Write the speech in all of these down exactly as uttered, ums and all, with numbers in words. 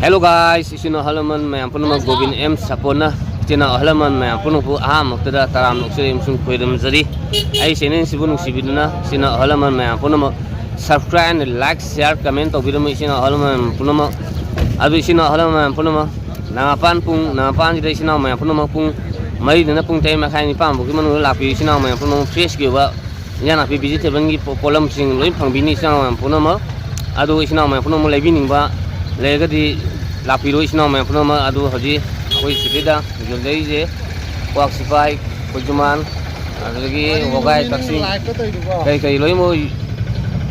Hello guys, ꯏꯆꯤꯟ ꯏꯅꯥꯎ ꯑꯍꯜ ꯂꯃꯟ ꯃꯌꯥꯝ ꯄꯨꯝꯅꯃꯛ, ꯒꯣꯕꯤꯟ ꯑꯦꯝ ꯁꯥꯄꯣꯟꯅ ꯏꯆꯤꯟ ꯏꯅꯥꯎ ꯑꯍꯜ ꯂꯃꯟ ꯃꯌꯥꯝ ꯄꯨꯝꯅꯃꯛꯄꯨ ꯑꯍꯥꯟꯕꯃꯛꯇꯗ ꯇꯔꯥꯝꯅ ꯑꯣꯛꯆꯔꯤ ꯑꯃꯁꯨꯡ ꯈꯣꯏꯔꯝꯖꯔꯤ꯫ ꯑꯩ ꯆꯦꯅꯦꯜꯁꯤꯕꯨ ꯅꯨꯡꯁꯤꯕꯤꯗꯨꯅ ꯏꯆꯤꯟ ꯏꯅꯥꯎ ꯑꯍꯜ ꯂꯃꯟ ꯃꯌꯥꯝ ꯄꯨꯝꯅꯃꯛ subscribe, like, share, comment ꯇꯧꯕꯤꯔꯝꯃꯤ ꯏꯆꯤꯟ ꯏꯅꯥꯎ ꯑꯍꯜ ꯂꯃꯟ ꯃꯌꯥꯝ ꯄꯨꯝꯅꯃꯛ꯫ ꯑꯗꯨ ꯏꯆꯤꯟ ꯏꯅꯥꯎ ꯑꯍꯜ ꯂꯃꯟ ꯃꯌꯥꯝ ꯄꯨꯝꯅꯃꯛ ꯅꯉꯥꯄꯥꯟ ꯄꯨꯡ, ꯅꯉꯥꯄꯥꯟꯁꯤꯗ ꯏꯆꯤꯟ ꯏꯅꯥꯎ ꯃꯌꯥꯝ ꯄꯨꯝꯅꯃꯛ ꯄꯨꯡ ꯃꯔꯤꯗꯅ ꯄꯨꯡ ꯇꯔꯦꯠ ꯃꯈꯥꯏ ꯅꯤꯄꯥꯟ ꯐꯥꯎꯒꯤ ꯃꯅꯨꯡꯗ ꯂꯥꯛꯄꯤꯌꯨ ꯏꯆꯤꯟ ꯏꯅꯥꯎ ꯃꯌꯥꯝ ꯄꯨꯝꯅꯃꯛ꯫ Fresh ꯀꯤ ꯑꯣꯏꯕ ꯏꯟꯖꯥꯡ ꯅꯥꯄꯤ, vegetable ꯒꯤ ꯄꯣ-, ꯄꯣꯠꯂꯝꯁꯤꯡ ꯂꯣꯏ ꯐꯪꯕꯤꯅꯤ ꯏꯆꯤꯟ ꯏꯅꯥꯎ ꯃꯌꯥꯝ ꯄꯨꯝꯅꯃꯛ꯫ ꯑꯗꯨ ꯏꯆꯤꯟ ꯏꯅꯥꯎ ꯃꯌꯥꯝ ꯄꯨꯝꯅꯃꯛ ꯂꯩꯕꯤꯅꯤꯡꯕ ꯂꯩꯔꯒꯗꯤ ꯂꯥꯛꯄꯤꯔꯣ ꯏꯆꯤꯟ ꯏꯅꯥꯎ ꯃꯌꯥꯝ ꯄꯨꯝꯅꯃꯛ꯫ ꯑꯗꯨ ꯍꯧꯖꯤꯛ ꯑꯩꯈꯣꯏ ꯁꯤꯗꯩꯗ ꯌꯣꯟꯖꯔꯤꯁꯦ ꯀ꯭ꯋꯥꯛ ꯁꯤꯐꯥꯏ, ꯈꯣꯏꯖꯨꯃꯥꯟ, ꯑꯗꯨꯗꯒꯤ ꯋꯥꯒꯥꯏ, ꯀꯛꯆꯤꯡ, ꯀꯔꯤ ꯀꯔꯤ ꯂꯣꯏꯅꯃꯛ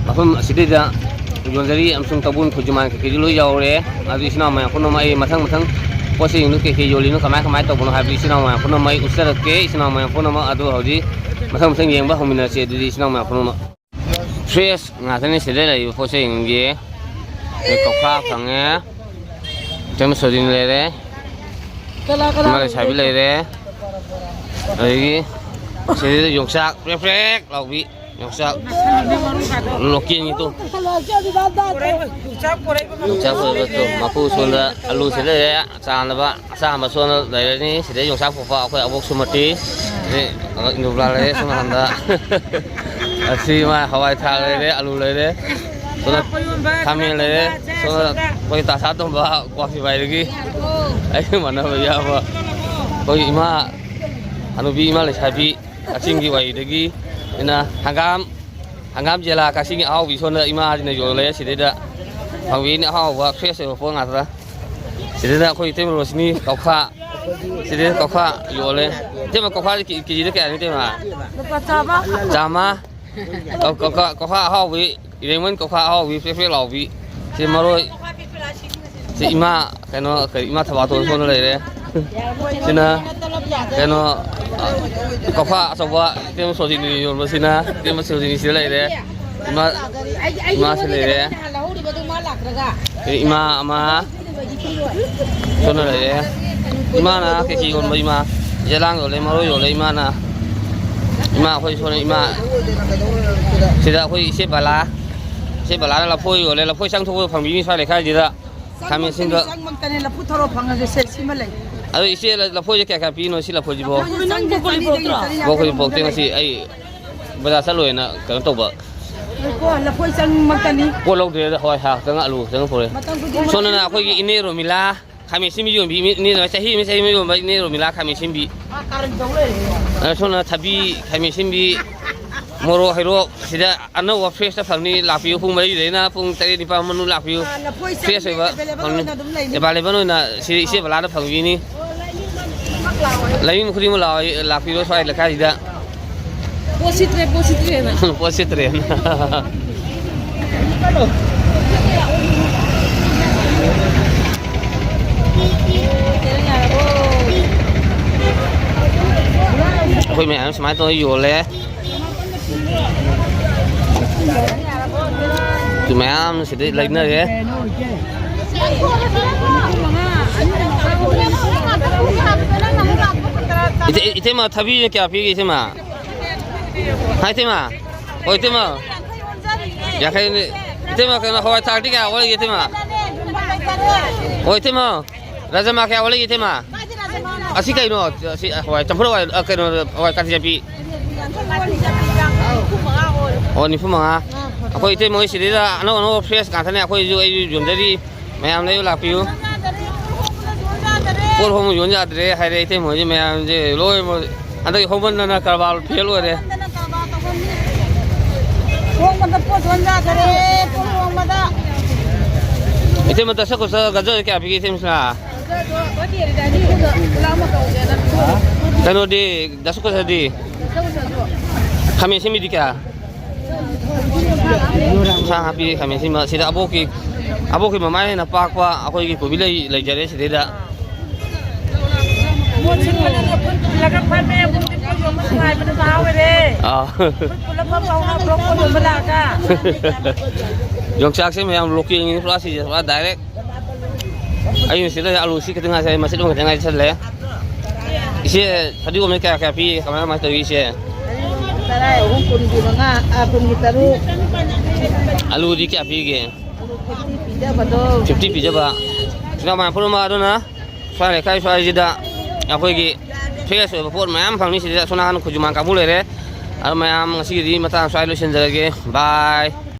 ꯃꯐꯝ ꯑꯁꯤꯗꯩꯗ ꯌꯣꯟꯖꯔꯤ ꯑꯃꯁꯨꯡ ꯇꯧꯕꯨꯟ, ꯈꯣꯏꯖꯨꯃꯥꯟ ꯀꯩꯀꯩꯁꯨ ꯂꯣꯏ ꯌꯥꯎꯔꯦ꯫ ꯑꯗꯨ ꯏꯆꯤꯟ ꯏꯅꯥꯎ ꯃꯌꯥꯝ ꯄꯨꯝꯅꯃꯛ ꯑꯩ ꯃꯊꯪ ꯃꯊꯪ ꯄꯣꯠ ꯆꯩꯁꯤꯡꯗꯨ ꯀꯩꯀꯩ ꯌꯣꯜꯂꯤꯅꯣ, ꯀꯃꯥꯏ ꯀꯃꯥꯏꯅ ꯇꯧꯕꯅꯣ ꯍꯥꯏꯕꯗꯨ ꯏꯆꯤꯟ ꯏꯅꯥꯎ ꯃꯌꯥꯝ ꯄꯨꯝꯅꯃꯛ ꯑꯩ ꯎꯠꯆꯔꯛꯀꯦ ꯏꯆꯤꯟ ꯏꯅꯥꯎ ꯃꯌꯥꯝ ꯄꯨꯝꯅꯃꯛ꯫ ꯑꯗꯨ ꯍꯧꯖꯤꯛ ꯃꯊꯪ ꯃꯊꯪ ꯌꯦꯡꯕ ꯍꯧꯃꯤꯟꯅꯔꯁꯤ꯫ ꯑꯗꯨꯗꯤ ꯏꯆꯤꯟ ꯏꯅꯥꯎ ꯃꯌꯥꯝ ꯄꯨꯝꯅꯃꯛ꯫ Fresh ꯉꯥꯛꯇꯅꯤ ꯁꯤꯗ ꯂꯩꯔꯤꯕ ꯄꯣꯠ ꯆꯩꯁꯤꯡꯁꯦ꯫ ꯑꯗꯩ ꯀꯧꯈꯥ ꯐꯪꯉꯦ, ꯏꯆꯝ ꯁꯣꯔꯤꯟ ꯂꯩꯔꯦ, ꯏꯃꯥ ꯂꯩꯁꯥꯕꯤ ꯂꯩꯔꯦ, ꯑꯗꯒꯤ ꯁꯤꯗꯩꯗ ꯌꯣꯡꯆꯥꯛ ꯄ꯭ꯔꯦꯛ ꯄ꯭ꯔꯦꯛ ꯂꯥꯎꯕꯤ, ꯌꯣꯡꯆꯥꯛ ꯂꯣꯀꯦꯜꯒꯤꯗꯣ꯫ ꯌꯣꯡꯆꯥꯛ ꯄꯨꯔꯛꯏꯕꯗꯣ ꯃꯄꯨ ꯁꯣꯝꯗ ꯑꯂꯨꯁꯤ ꯂꯩꯔꯦ, ꯆꯥꯅꯕ ꯑꯆꯥꯝꯕ ꯁꯣꯝꯗ ꯂꯩꯔꯅꯤ꯫ ꯁꯤꯗꯩ ꯌꯣꯡꯆꯥꯛ ꯄꯨꯔꯛꯄ ꯑꯩꯈꯣꯏ ꯑꯕꯣꯛ ꯁꯨꯃꯇꯤ, ꯑꯗꯩ ꯏꯟꯗ꯭ꯔꯣꯕꯂꯥ ꯂꯩꯔꯦ ꯁꯣꯝ ꯅꯥꯀꯟꯗ꯫ ꯑꯁꯤ ꯃꯥ ꯍꯋꯥꯏ ꯊ꯭ꯔꯥꯛ ꯂꯩꯔꯦ, ꯑꯂꯨ ꯂꯩꯔꯦ, ꯁꯣꯝꯗ ꯈꯥꯃꯦꯟ ꯂꯩꯔꯦ, ꯁꯣꯝꯗ ꯑꯩꯈꯣꯏ ꯇꯥꯁꯥ ꯇꯣꯝꯕ ꯀ꯭ꯋꯥꯛ ꯁꯤꯐꯥꯏꯗꯒꯤ ꯑꯩꯒ ꯃꯥꯟꯅꯕ ꯏꯌꯥꯝꯕ, ꯑꯩꯈꯣꯏ ꯏꯃꯥ ꯍꯅꯨꯕꯤ, ꯏꯃꯥ ꯂꯩꯁꯥꯕꯤ ꯀꯛꯆꯤꯡꯒꯤ ꯋꯥꯔꯤꯗꯒꯤ ꯑꯩꯅ ꯍꯪꯒꯥꯝ, ꯍꯪꯒꯥꯝ ꯖꯦꯂꯥ ꯀꯛꯆꯤꯡꯒꯤ ꯑꯍꯥꯎꯕꯤ ꯁꯣꯝꯗ ꯏꯃꯥꯁꯤꯅ ꯌꯣꯜꯂꯦ꯫ ꯁꯤꯗꯩꯗ ꯐꯪꯕꯤꯅꯤ ꯑꯍꯥꯎꯕ fresh ꯑꯣꯏꯕ ꯄꯣꯠ ꯉꯥꯛꯇ꯫ ꯁꯤꯗꯩꯗ ꯑꯩꯈꯣꯏ ꯏꯇꯩꯃ ꯔꯣꯁꯤꯅꯤ ꯀꯧꯈꯥ, ꯁꯤꯗꯩꯗ ꯀꯧꯈꯥ ꯌꯣꯜꯂꯦ꯫ ꯏꯇꯩꯃ, ꯀꯧꯈꯥꯁꯦ ꯀꯦ-, ꯀꯦꯖꯤꯗ ꯀꯌꯥꯅꯣ ꯏꯇꯩꯃ? ꯂꯨꯄꯥ ꯆꯥꯝꯃ꯫ ꯆꯥꯝꯃ? ꯀꯧ-, ꯀꯧꯈꯥ, ꯀꯧꯈꯥ ꯑꯍꯥꯎꯕꯤ, ꯏꯔꯦꯡꯕꯟ ꯀꯧꯈꯥ ꯑꯍꯥꯎꯕꯤ, ꯄ꯭ꯔꯦꯛ ꯄ꯭ꯔꯦꯛ ꯂꯥꯎꯕꯤ꯫ ꯁꯤ ꯃꯔꯣꯏ, ꯁꯤ ꯏꯃꯥ, ꯀꯩꯅꯣ, ꯀꯔꯤ, ꯏꯃꯥ ꯊꯕꯥꯇꯣꯟ ꯁꯣꯝꯗ ꯂꯩꯔꯦ꯫ ꯁꯤꯅ, ꯀꯩꯅꯣ, ꯑ, ꯀꯧꯈꯥ ꯑꯆꯧꯕ, ꯏꯇꯩꯃ ꯁꯣꯖꯤꯅꯤ ꯌꯣꯟꯕꯁꯤꯅ, ꯏꯇꯩꯃ ꯁꯣꯖꯤꯅꯤ ꯁꯤꯗ ꯂꯩꯔꯦ꯫ ꯏꯃꯥ, ꯏꯃꯥꯁꯤ ꯂꯩꯔꯦ꯫ ꯏꯃꯥ ꯑꯃ, ꯁꯣꯝꯗ ꯂꯩꯔꯦ꯫ ꯏꯃꯥꯅ ꯀꯩꯀꯩ ꯌꯣꯟꯕ ꯏꯃꯥ? ꯌꯦꯂꯥꯡ ꯌꯣꯜꯂꯦ, ꯃꯔꯣꯏ ꯌꯣꯜꯂꯦ ꯏꯃꯥꯅ꯫ ꯏꯃꯥ ꯑꯩꯈꯣꯏ ꯁꯣꯝꯗ ꯏꯃꯥ, ꯁꯤꯗ ꯑꯩꯈꯣꯏ ꯏꯆꯦ ꯕꯂꯥ, ꯏꯆꯦ ꯕꯂꯥꯅ ꯂꯐꯣꯏ ꯌꯣꯜꯂꯦ꯫ ꯂꯐꯣꯏ ꯆꯪꯊꯣꯛꯄ ꯐꯪꯕꯤꯅꯤ ꯁ꯭ꯋꯥꯏ ꯂꯩꯀꯥꯏꯁꯤꯗ꯫ ꯈꯥꯃꯦꯟ ꯑꯁꯤꯟꯕ꯫ ꯆꯪꯃꯛꯇꯅꯦ, ꯂꯐꯨ ꯊꯔꯣ ꯐꯪꯉꯁꯨ ꯁꯦ, ꯁꯤꯃ ꯂꯩ꯫ ꯑꯗꯣ ꯏꯆꯦ, ꯂꯐꯣꯏꯁꯦ ꯀꯌꯥ ꯀꯌꯥ ꯄꯤꯔꯤꯅꯣ ꯁꯤ ꯂꯐꯣꯏꯁꯤꯕꯣ? ꯂꯐꯣꯏꯁꯦ ꯆꯪꯗꯦ, ꯆꯅꯤꯗꯒꯤ ꯆꯅꯤ ꯌꯥꯡꯈꯩ ꯕ꯭ꯔꯣꯀꯣꯂꯤ ꯄꯣꯔꯛꯇꯦ ꯃꯅꯨꯡꯗ ꯂꯩ꯫ ꯉꯁꯤ ꯑꯩ ꯕꯖꯥꯔ ꯆꯠꯂꯣꯏꯅ ꯀꯩꯅꯣ ꯇꯧꯕ꯫ ꯂꯐꯣꯏ, ꯂꯐꯣꯏ ꯆꯪꯃꯛꯇꯅꯤ꯫ ꯄꯣꯠ ꯂꯧꯗ꯭ꯔꯦꯗ, ꯍꯋꯥꯏ ꯊ꯭ꯔꯥꯛ ꯈꯛꯇꯪ, ꯑꯂꯨ ꯈꯛꯇꯪ ꯄꯨꯔꯛꯑꯦ꯫ ꯃꯇꯝ ꯈꯨꯗꯤꯡꯃꯛ ꯁꯣꯝꯗꯅ ꯑꯩꯈꯣꯏꯒꯤ ꯏꯅꯦ ꯔꯣꯃꯤꯂꯥ ꯈꯥꯃꯦꯟ ꯑꯁꯤꯟꯕꯤ ꯌꯣꯟꯕꯤ ꯃꯤ, ꯏꯅꯦ ꯆꯍꯤ ꯑꯃ ꯆꯍꯤ ꯑꯃ ꯌꯣꯟꯕ ꯏꯅꯦ ꯔꯣꯃꯤꯂꯥ ꯈꯥꯃꯦꯟ ꯑꯁꯤꯟꯕꯤ꯫ ꯑ, ꯁꯣꯝꯅ ꯊꯕꯤ, ꯈꯥꯃꯦꯟ ꯑꯁꯤꯟꯕꯤ, ꯃꯣꯔꯣꯛ, ꯍꯩꯔꯣꯛ ꯁꯤꯗ ꯑꯅꯧꯕ ꯐ꯭ꯔꯦꯁꯇ ꯐꯪꯅꯤ꯫ ꯂꯥꯛꯄꯤꯌꯨ, ꯄꯨꯡ ꯃꯔꯤꯗꯩꯅ ꯄꯨꯡ ꯇꯔꯦꯠ ꯅꯤꯄꯥꯜ ꯃꯅꯨꯡ ꯂꯥꯛꯄꯤꯌꯨ꯫ ꯑ, ꯂꯐꯣꯏ ꯐ꯭ꯔꯦꯁ ꯆꯪꯗꯦ, ꯑꯣꯏꯕ ꯑꯦꯚꯥꯏꯂꯦꯕꯜ ꯐꯪꯅꯤ꯫ ꯑꯣꯏꯅ ꯑꯗꯨꯝ ꯂꯩꯅꯤ꯫ ꯑꯦꯚꯥꯏꯂꯦꯕꯜ ꯑꯣꯏꯅ ꯁꯤ ꯏꯆꯦ ꯕꯂꯥꯅ ꯐꯪꯕꯤꯅꯤ꯫ ꯂꯩꯅꯤꯡ ꯈꯨꯗꯤꯡꯃꯛ ꯂꯥꯛꯑꯣ, ꯂꯥꯛꯄꯤꯔꯣ ꯁ꯭ꯋꯥꯏ ꯂꯩꯀꯥꯏꯁꯤꯗ꯫ ꯄꯣꯠ ꯁꯤꯠꯇ꯭ꯔꯦ, ꯄꯣꯠ ꯁꯤꯠꯇ꯭ꯔꯦꯅ꯫ ꯄꯣꯠ ꯁꯤꯠꯇ꯭ꯔꯦꯅ꯫ ꯑꯩꯈꯣꯏ ꯃꯌꯥꯝ ꯁꯨꯃꯥꯏꯅ ꯇꯧꯔ ꯌꯣꯜꯂꯦ꯫ ꯃꯌꯥꯝ ꯁꯤꯗꯩ ꯂꯩꯅꯔꯦ꯫ ꯏꯇꯩ-, ꯏꯇꯩꯃ, ꯊꯕꯤꯅ ꯀꯌꯥ ꯄꯤꯒꯦ, ꯏꯇꯩꯃ? ꯍꯥ, ꯏꯇꯩꯃ? ꯍꯣꯏ, ꯏꯇꯩꯃ꯫ ꯌꯥꯡꯈꯩꯅꯤ꯫ ꯏꯇꯩꯃ, ꯀꯩꯅꯣ, ꯍꯋꯥꯏ ꯊ꯭ꯔꯥꯛꯇꯤ ꯀꯌꯥ ꯑꯣꯜꯂꯤꯒꯦ, ꯏꯇꯩꯃ? ꯍꯣꯏ, ꯏꯇꯩꯃ꯫ ꯔꯥꯖꯃꯥ ꯀꯌꯥ ꯑꯣꯜꯂꯤꯒꯦ, ꯏꯇꯩꯃ? ꯑꯁꯤ ꯀꯩꯅꯣ? ꯑꯁꯤ ꯍꯋꯥꯏ, ꯆꯝꯐꯨꯠ ꯍꯋꯥꯏ, ꯑ, ꯀꯩꯅꯣ, ꯍꯋꯥꯏ ꯀꯥꯇꯤ ꯆꯠꯄꯤ꯫ ꯑꯣ, ꯅꯤꯐꯨ ꯃꯉꯥ꯫ ꯑꯩꯈꯣꯏ ꯏꯇꯩꯃ ꯍꯣꯏ ꯁꯤꯗꯩꯗ ꯑꯅꯧ ꯑꯅꯧꯕ ꯐ꯭ꯔꯦꯁ ꯉꯥꯛꯇꯅꯦ꯫ ꯑꯩꯈꯣꯏꯁꯨ, ꯑꯩꯁꯨ ꯌꯣꯟꯖꯔꯤ꯫ ꯃꯌꯥꯝ ꯂꯩꯕ ꯂꯥꯛꯄꯤꯌꯨ꯫ ꯄꯣꯠ ꯍꯣꯡꯅ ꯌꯣꯟ ꯌꯥꯗ꯭ꯔꯦ ꯍꯥꯏꯔꯦ ꯏꯇꯩꯃ ꯍꯣꯏꯁꯦ꯫ ꯃꯌꯥꯝꯁꯦ ꯂꯣꯏꯅꯃꯛ ꯍꯟꯗꯛꯀꯤ ꯍꯣꯡꯃꯟꯗꯅ ꯀꯔꯕꯥꯔ ꯐꯦꯜ ꯑꯣꯏꯔꯦ꯫ ꯍꯣꯡꯕꯗ ꯄꯣꯠ ꯌꯣꯟ ꯌꯥꯗꯔꯦ, ꯄꯣꯠ ꯍꯣꯡꯕꯗ꯫ ꯏꯇꯩꯃ, ꯗꯁꯀꯨꯁ ꯒꯖꯔ ꯀꯌꯥ ꯄꯤꯒꯦ, ꯏꯇꯩꯃ? ꯀꯩꯅꯣꯗꯤ, ꯗꯁꯀꯨꯁꯗꯤ? ꯈꯥꯃꯦꯟ ꯑꯁꯤꯟꯕꯤꯗꯤ ꯀꯌꯥ? ꯀꯨꯟꯊ꯭ꯔꯥ ꯍꯥꯞꯄꯤ ꯈꯥꯃꯦꯟ ꯑꯁꯤꯟꯕ꯫ ꯁꯤꯗ ꯑꯕꯣꯛꯀꯤ, ꯑꯕꯣꯛꯀꯤ ꯃꯃꯥꯏ ꯍꯦꯟꯅ ꯄꯥꯛꯄ ꯑꯩꯈꯣꯏꯒꯤ ꯀꯣꯕꯤ ꯂꯩ ꯂꯩꯖꯔꯦ ꯁꯤꯗꯩꯗ꯫ ꯄꯣꯠ ꯁꯤꯠꯄꯅꯤꯅ ꯈꯨꯟ ꯄꯨꯜꯂꯒ ꯐꯝꯃꯦ, ꯑꯃꯨꯛꯇꯤ ꯄꯣꯠ ꯌꯣꯟꯕ ꯅꯨꯡꯉꯥꯏꯕꯅ ꯃꯍꯥ ꯑꯣꯏꯔꯦ꯫ ꯑꯥ꯫ ꯈꯨꯟ ꯄꯨꯜꯂꯞ ꯐꯝ ꯐꯝꯅ ꯄꯣꯠ ꯌꯣꯟꯕ ꯂꯥꯛꯑꯒ꯫ ꯌꯣꯡꯆꯥꯛꯁꯦ ꯃꯌꯥꯝ ꯂꯣꯀꯦꯜꯒꯤꯅꯤ ꯄꯨꯔꯥ ꯁꯤꯁꯦ, ꯄꯨꯔꯥ ꯗꯥꯏꯔꯦꯛ꯫ ꯑꯩꯅ ꯁꯤꯗ ꯑꯂꯨ ꯁꯤ ꯈꯤꯇꯪ ꯉꯥꯏ-, ꯃꯆꯦꯠ ꯑꯃ ꯈꯤꯇꯪ ꯉꯥꯏꯁꯜꯂꯦ꯫ ꯏꯆꯦ, ꯐꯗꯤꯒꯣꯝꯁꯦ ꯀꯌꯥ ꯀꯌꯥ ꯄꯤ? ꯀꯃꯥꯏ ꯀꯃꯥꯏ ꯇꯧꯏ, ꯏꯆꯦ? ꯇꯔꯥ ꯑꯍꯨꯝ, ꯀꯨꯟꯒꯤ ꯃꯉꯥ, ꯑ, ꯀꯨꯟꯒꯤ ꯇꯔꯨꯛ꯫ ꯑꯂꯨꯗꯤ ꯀꯌꯥ ꯄꯤꯒꯦ? ꯐꯤꯐꯇꯤ ꯄꯤꯖꯕ꯫ ꯏꯆꯤꯟ ꯏꯅꯥꯎ ꯃꯌꯥꯝ ꯄꯨꯝꯅꯃꯛ ꯑꯗꯨꯅ ꯁ꯭ꯋꯥꯏ ꯂꯩꯀꯥꯏ ꯁ꯭ꯋꯥꯏꯁꯤꯗ ꯑꯩꯈꯣꯏꯒꯤ ꯐ꯭ꯔꯦꯁ ꯑꯣꯏꯕ ꯄꯣꯠ ꯃꯌꯥꯝ ꯐꯪꯅꯤ꯫ ꯁꯤꯗ ꯑꯁꯣꯝ ꯅꯥꯀꯟ ꯈꯨꯖꯨꯃꯥꯟ ꯀꯥꯡꯕꯨ ꯂꯩꯔꯦ꯫ ꯑꯗꯨ ꯃꯌꯥꯝ ꯉꯁꯤꯒꯤꯗꯤ ꯃꯇꯥꯡ ꯁ꯭ꯋꯥꯏ ꯂꯣꯏꯁꯤꯟꯖꯔꯒꯦ꯫ ꯕꯥꯏ꯫